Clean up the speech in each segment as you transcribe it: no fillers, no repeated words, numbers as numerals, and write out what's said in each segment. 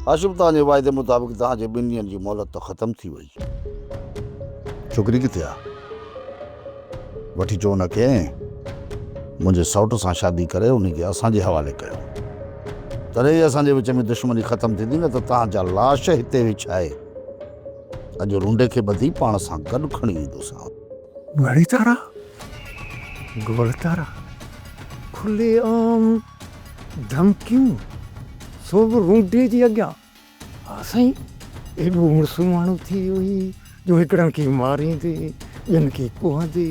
هاشم توهان جي واعدي مطابق توهان جي ٻن ڏينهن جي مهلت ته ختم ٿي وئي. ڇوڪري ڪٿي آ؟ وٺي اچو ان کي ۽ منهنجي سئوٽ سان شادي ڪري ان کي اسان جي حوالي ڪيو. تڏهن ئي اسان جي وچ ۾ دشمني ختم ٿيندي نه ته توهان جا لاش هتي وڇائي اڄ رونڊي کي ٻڌي پاڻ سان گڏ کڻي ايندوسانو. گهڙي تارا، گول تارا، کلي عام ڌمڪيون، سو به رونڊي جي اڳيان. ها سائين، ايڏو مڙس ماڻهو ٿي ويو هين جو هڪڙن کي ماريندي، ٻين کي ڪوهندي،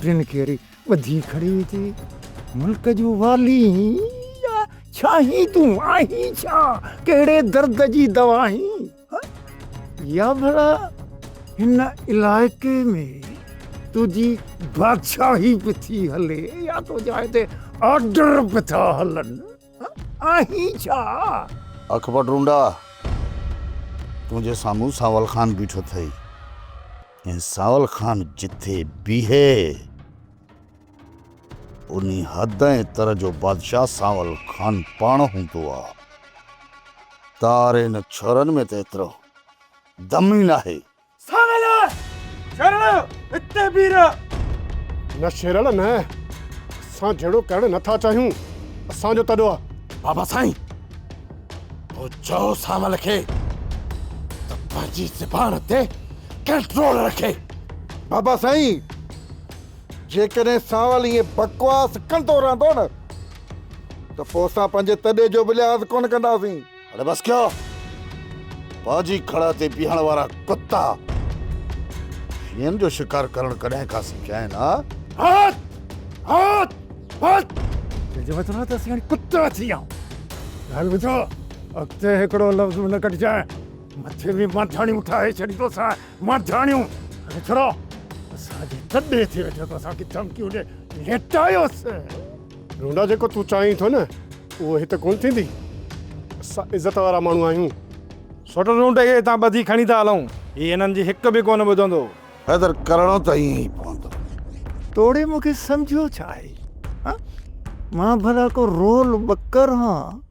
ٽين کي وري ٻڌي کڻي ويندي. ملڪ جو والي هين يا ڇا هين تون؟ آهين ڇا؟ ڪهڙي درد جي دوا هين؟ يا ڀلا هن علائقي ۾ تنهنجي بادشاهي به ٿي هلي يا تنهنجا هتي آرڊر به ٿا هلن؟ آهين ڇا؟ اک پٽ رونڊا، تنهنجي سامهون سانول خان بيٺو اٿئي ۽ سانول خان جٿي بيهي، انهي حد ۽ تر جو بادشاهه سانول خان پاڻ هوندو آ. تارين ڇورن ۾ ته ايترو دم ئي ناهي. سانول! شيرل! هتي بيهه رهه. نه شيرل نه، اسان جهيڙو ڪرڻ نه ٿا چاهيون، اسان جو تڏو آ. بابا سائين! پوء چئو سانول کي ته پنهنجي زبان تي ڪنٽرول رکي. بابا سائين! جيڪڏهن سانول ائين بڪواس ڪندو رهندو نه ته پوء اسان پنهنجي تڏي جو به لحاظ ڪونه ڪنداسين. اڙي بس ڪيو، پنهنجي کڙهه تي بيهڻ وارا ڪتا شينهن جو شڪار ڪرڻ ڪڏهن کان سکيا آهن ها؟ هت! هت! هت! تنهنجو مطلب آهي ته اسين هاڻي ڪتا ٿي ويا آهيون. ڳالهه ٻڌ، اڳتي هڪڙو لفظ به نه ڪڍجانء، مٿي ۾ مانڌاڻيون ٺاهي ڇڏيندوسانء. مانڌاڻيون! اڙي ڇڙا، اسان جي تڏي تي ويٺو ٿو اسان کي ڌمڪيون ڏي، ليٽايوس. رونڊا جيڪو تون چاهين ٿو نه اهو هت ڪونه ٿيندي. اسان عزت وارا ماڻهو آهيون. سوٽ رونڊي کي هتان ٻڌي کڻي ٿا هلون. هي هنن جي هڪ به ڪونه ٻڌندو. حيدر ڪرڻو ته ائين ئي پوندو. توڙي مون کي سمجهيو ڇا آهي؟ هان؟ مان ڀلا ڪو رول ٻڪر هان؟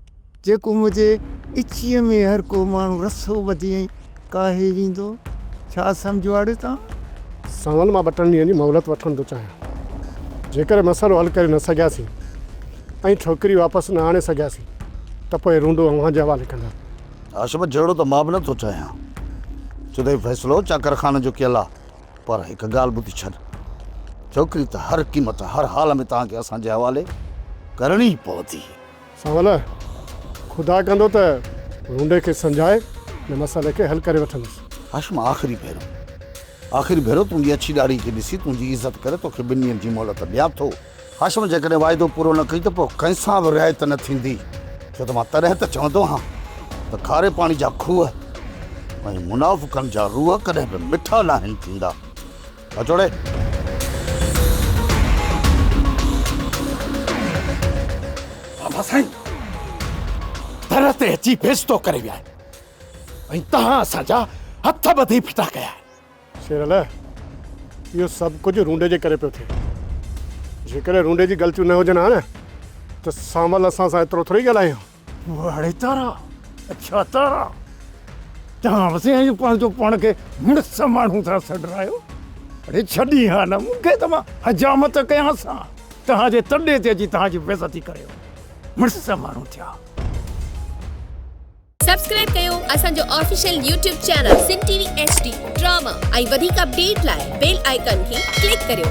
جيڪو منهنجي ڳچيء ۾ هر ڪو ماڻهو رسو ٻڌي ۽ ڪاهي ويندو. ڇا سمجهيو آڙي توهان؟ سانول مان ٻه ٽن ڏينهن جي مهلت وٺڻ ٿو چاهيان. جيڪڏهن مسئلو حل ڪري نه سگهياسين ۽ ڇوڪري واپس نه آڻي سگهياسين ته پوء رونڊو اوهان جي حوالي ڪندس. هاشم، جهيڙو ته مان به نه ٿو چاهيان، ڇو ته هي فيصلو چاڪر خان جو ڪيل آ. پر هڪ ڳالهه ٻڌي ڇڏ، ڇوڪري ته هر قيمت هر حال ۾ توهان کي اسان جي حوالي ڪرڻي ئي پوندي. سانول، خدا ڪندو ته رونڊي کي سمجهائي ان مسئلي کي حل ڪري وٺندس. هاشم، آخري ڀيرو، آخري ڀيرو تنهنجي اڇي ڏاڙهي کي ڏسي تنهنجي عزت ڪري توکي ٻن ڏينهن جي مهلت ڏيان ٿو. هاشم، جيڪڏهن واعدو پورو نه ڪئي ته پوء ڪنهن سان به رعايت نه ٿيندي، ڇو ته مان تڏهن ته چوندو آهيان ته کاري پاڻي جا کوهه ۽ منافقن جا روح ڪڏهن به مٺا ناهن ٿيندا. اچو ڙي. بابا سائين در تي اچي بيعزتو ڪري ويا آهن ۽ توهان اسان جا هٿ ٻڌي ڦٽا ڪيا آهن. شيرل، اهو سڀ ڪجهه رونڊي جي ڪري پيو ٿئي. جيڪڏهن رونڊي جي غلطيون نه هجن ها نه ته سانول اسان سان ايترو ٿوري ڳالهائي ها. واڙي تارا، اڇا تارا، توهان به سائين پنهنجو پاڻ کي مڙس ماڻهو ٿا سڏرايو. اڙي ڇڏين ها نه مون کي ته مان حجامت ڪيانس ها. توهان جي تڏي تي اچي توهان جي بيعزتي ڪريو. مڙس ماڻهو ٿيا. سبسڪرائب ڪيو اسان جو official YouTube channel Sindh T V H D drama ۽ وڌيڪ اپڊيٽ لاء بيل آئيڪان کي ڪلڪ ڪريو.